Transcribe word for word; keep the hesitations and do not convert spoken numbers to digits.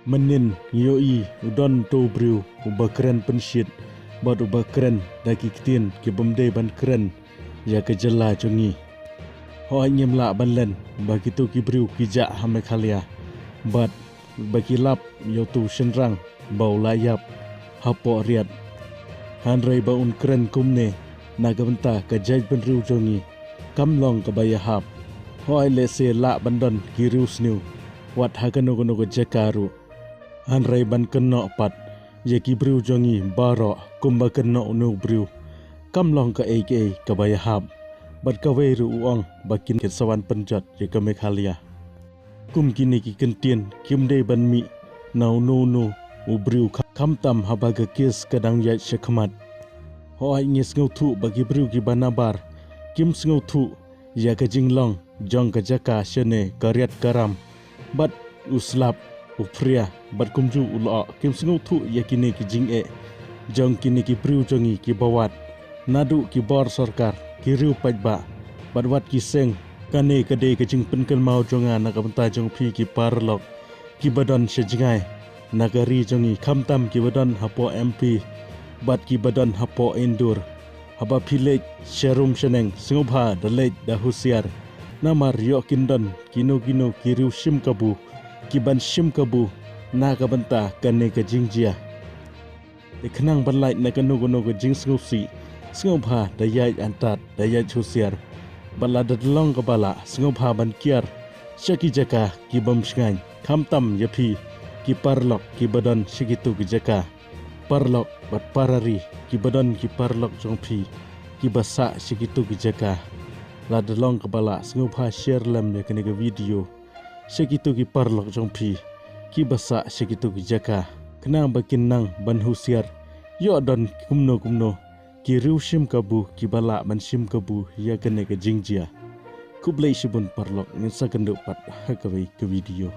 Mynnin ngi ïohi u don uto u briew uba kren pynshit bad uba kren da ki ktien ki bym dei ban kren ïa ka jylla jong ngi. Hooid, ngim lah ban len ba kito ki briew ki jah ha Meghalaya bad ba ki lap ïa uto u shynrang ba u la ïap hapoh riat. Hynrei ba un kren kumne na ka bynta ka jaitbynriew jong ngi kam long kaba ïahap. Hooid, lehse lah ban don ki riewsniew wat ha kano kano ka jaka ruh. Hynrei ban kynnoh pat ïa ki briew jong ngi baroh kumba kynnoh uno u briew kam long kaei kaei kaba ïahap. Bad kawei ruh u ong ba kin sa wan pynjot ïa ka Meghalaya. Kum kine ki kyntien kim dei ban mih na uno uno u briew kha-, khamtam haba ka kes ka dang ïaid shakhmat. Hooid, ngi sngewthuh ba ki briew kiba nabar kim sngewthuh ïa ka jinglong jong ka jaka shane ka riat ka ram bad u slap u phria bad kumjuh u lyoh. Kim sngewthuh ïa kine ki jingeh jong kine ki briew jong ngi kiba wad naduh ki bor sorkar, ki riew paidbah bad wat ki seng. Kane ka dei ka jingpynkynmaw jong nga na ka bynta jong phi ki paralok kiba don sha jngai na ka ri jong ngi, khamtam kiba don hapoh M P bad kiba don hapoh Indur. Haba phi leit sharum shaneng, sngewbha da leit da husiar, namar ïoh kin don kino kino ki riew shim kabu kiban shim kabu na ka bynta kane ka jingjia. Te khnang ban lait na kano kano ka jingsngewsih, sngewbha da ïaid antad, da ïaid husiar. Bad lada long kaba lah, sngewbha ban kiar sha ki jaka ki bym shngaiñ, khamtam ïa phi ki paralok kiba don sha kito ki jaka. Paralok bad para ri kiba don ki paralok jong phi kiba sah sha kito ki jaka, lada long kaba lah, sngewbha share lem ïa kane ka video sha kito ki paralok jong phi kiba sah sha kito ki jaka, khnang ba kin nang ban husiar, ïoh don kumno kumno ki riew shim kabu kiba lah ban shim kabu ïa kane ka jingjia. Khublei shibun paralok, ngin sa kynduh pat ha kawei ka video.